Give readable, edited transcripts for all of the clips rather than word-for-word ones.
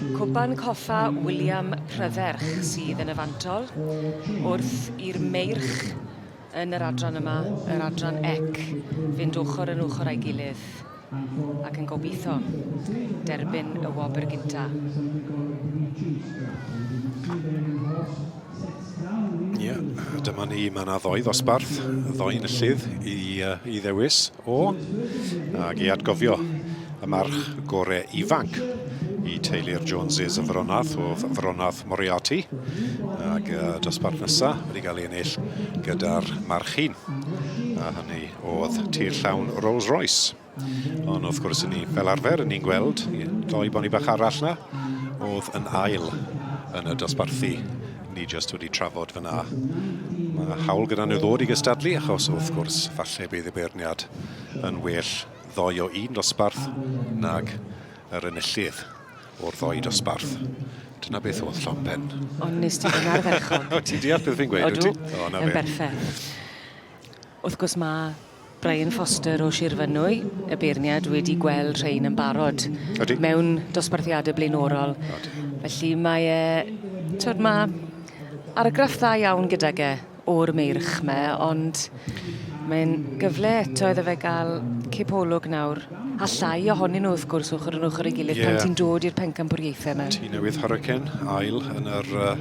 Cwpan Coffa William Prydderch sydd yn y fantol wrth i'r meirch yn yr adran yma, yr adran ec, fynd ochr yn ochr â'i gilydd ac yn gobeithio derbyn y wobr gynta. Ie, yeah, dyma ni, mae yna ddoi ddosbarth, ddoi enillydd i, i ddewis o, ac i atgofio y march gore ifanc i teulu'r Joneses y Fronath oedd Fronath Moriarty, ac uh, dosbarth nesaf wedi cael ei ennill gyda'r march hun, a hynny oedd tir llawn Rolls Royce. Ond wrth gwrs, ni fel arfer, ni'n gweld doi boni bach arall na, oedd yn ail yn y dosbarthu ni jyst wedi trafod fyna. Mae hawl gyda nhw ddod i gystadlu, achos wrth gwrs, falle bydd y beirniad yn well ddoi o un dosbarth nag yr enillydd o'r ddoi dosbarth. Dyna beth oedd llond pen. Ond nes ti yn ardderchog. Ti'n deall beth fi'n gweud, wyt ti? Odw, yn berffaith. Wrth gwrs ma' Brian Foster o Shir Fynwy, y beirniad, wedi gweld rhein yn barod. Odi. Mewn dosbarthiade blaenorol. Odi. Felly mae e, t'wod ma' argraff dda iawn gydag e o'r meirch 'me, ond mae'n gyfle eto iddo fe ga'l cipolwg nawr, a llai ohonyn nhw wrth gwrs ochor yn ochor ei gilydd... Ie. ...pan ti'n dod i'r pencampwriaethe 'ma. Tŷ Newydd Hurricane, ail yn yr uh,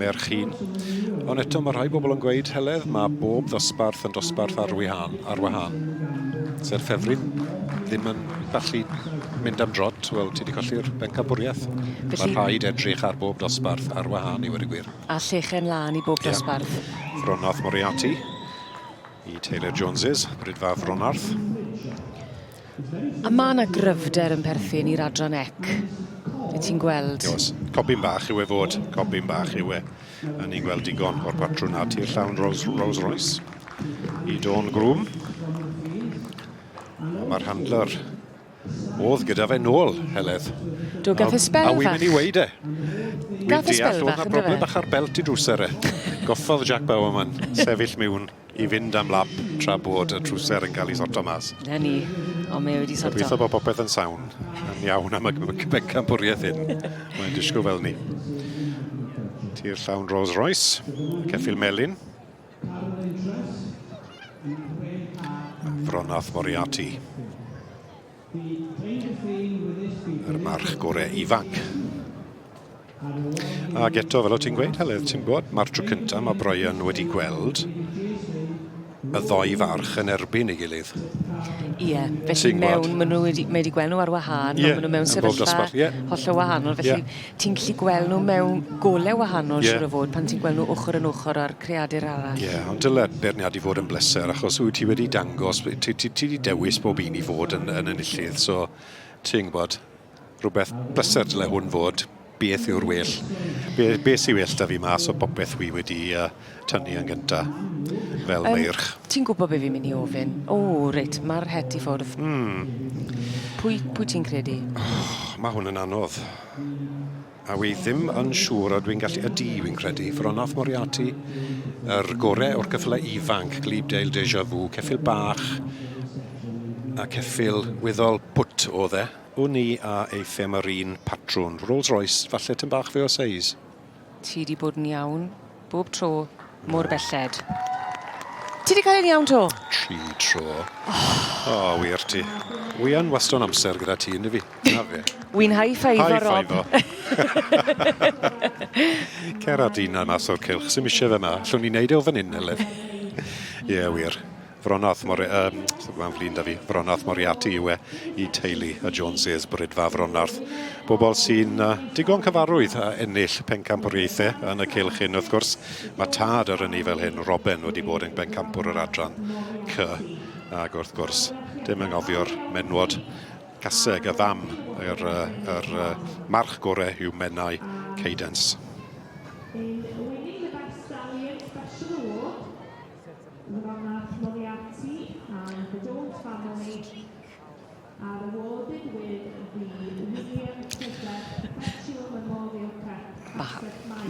merch hun. Ond eto mae rhai bobl yn gweud, Heledd, mae bob ddosbarth yn dosbarth ar wahân. Ar wahân. Se'r ffefryn ddim yn gallu mynd am drot, wel, ti wedi colli'r bencampwriaeth. Felly... Mae rhaid edrych ar bob dosbarth ar wahân i wedi gwir. A llechen lân i bob dosbarth. Yeah. Fronath Moriarty i Taylor Joneses, Brydfa Fronarth. A ma' 'na gryfder yn perthyn i'r adran ec. Wyt ti'n gweld? Oes. Cobyn bach yw e fod. Cobyn bach yw e. A ni'n gweld digon o'r patrwn na tir llawn Rolls, Rolls Royce i Dawn Groom. Mae'r handler oedd gyda fe nôl, Heledd. Do, gath e sbel fach. A wi'n mynd i weid e. Gath e sbel fach, ynddo fe? Broblem bach ar belt i drwser e. Goffodd Jack Bowerman sefyll mewn i fynd am lap tra bod y trwser yn cael ei sorto mas. Na ni, ond mae e wedi sorto. Gobeithio bod popeth yn sawn, yn iawn am y bencampwriaeth hyn. Mae'n disgwyl fel ni. Tir llawn Rolls Royce, ceffyl melyn. Fronath Moriarty. Yr march gore ifanc. Ac eto, fel o ti'n gweud, Heledd, ti'n gwybod, mae'r tro cyntaf mae Brian wedi gweld y ddoi farch yn erbyn ei gilydd. Ie, yeah, felly mewn, maen nhw wedi, mae wedi gweld nhw ar wahân, yeah, ond maen nhw mewn sefyllfa yeah. hollol wahanol, felly yeah. ti'n gallu gweld nhw mewn golau wahanol, yeah. siŵr o fod, pan ti'n gweld nhw ochr yn ochr â'r creadur arall. Ie, yeah, ond dyle beirniadu fod yn bleser, achos wyt ti wedi dangos, ti, ti, ti wedi dewis bob un i fod yn, yn enillydd, so ti'n gwybod, rhywbeth bleser dyle hwn fod, beth yw'r well, be, be sy'n well da fi mas o bopeth wi wedi uh, tynnu yn gynta fel um, meirch. Ti'n gwybod be fi'n mynd i ofyn? O, oh, reit, mae'r het i ffwrdd. Mm. Pwy, pwy ti'n credu? Oh, mae hwn yn anodd. A wi ddim yn siŵr a dwi'n gallu... Ydy, wi'n credu. Fronath Moriarty, yr gore o'r ceffylau ifanc, Glebe Deja Vu, ceffyl bach a ceffyl weddol pwt oedd e. Wn i a eithum yr un patrwn. Rolls Royce, falle tym bach fwy o seis. Ti 'di bod yn iawn bob tro, mor belled. Ti 'di cael e'n iawn 'to? Tri tro. O, oh, wir ti. Wi yn wastad amser gyda ti, ynddi fi? Na fe. Wi'n high five o Rob. Cer â dyn mas o'r cylch, sy'm eisiau fe ma. Allwn ni wneud e o fan hyn, Heledd. Ie, yeah, wir. Fronath Mori... Um, mae'n flin da fi. Fronath Moriarty yw e i teulu y Joneses, Brydfa Fronarth. Bobl sy'n uh, digon cyfarwydd a ennill pencampwriaethau yn y cylch hyn, wrth gwrs. Mae tad ar ynni fel hyn, Robin, wedi bod yn bencampwr yr adran C. Ac wrth gwrs, dim anghofio'r menwod caseg y fam, yr, yr, yr march gore yw Menai Cadence. In winning the Best Stallion Special Award, Fronath Moriarty and the Jones family are awarded with the William Prydderch Perpetual Memorial Cup. Ma,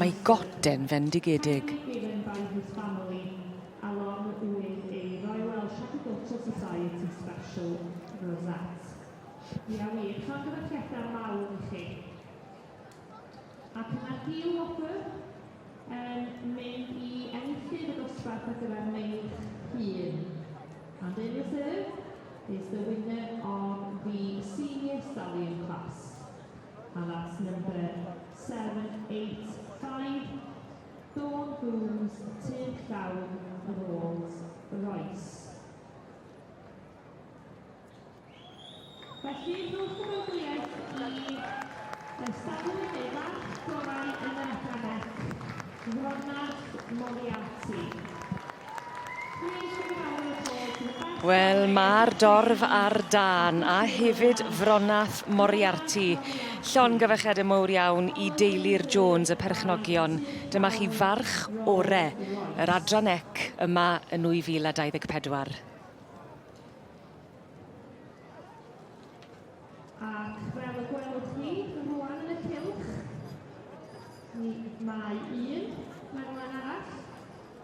mae goden fendigedig. Given by his family along with a Royal Welsh Agricultural Society Special Rosette. Ia wir, llongyfarchiadau mawr i chi. dosbarth ar gyfer meirch hŷn. And in reserve is the winner of the senior stallion class. And that's number 785, Dawn Booms, Tŷ Llawn, Rolls Royce. Felly, rhowch gymeradwyaeth i y stalwyn neu farch gorau yn yr adran C, Ronald Moriarty. Please give a round of applause to the best. Wel, mae'r dorf ar dân a hefyd Fronath Moriarty. Llongyfarchiadau mowr iawn i deulu'r Jones, y perchnogion. Dyma chi farch ore yr adran C yma yn 2024. Ac fel y gwelwch chi rwan yn y cylch, mi, mae un merlen arall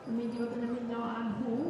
yn mynd i fod yn ymuno â nhw.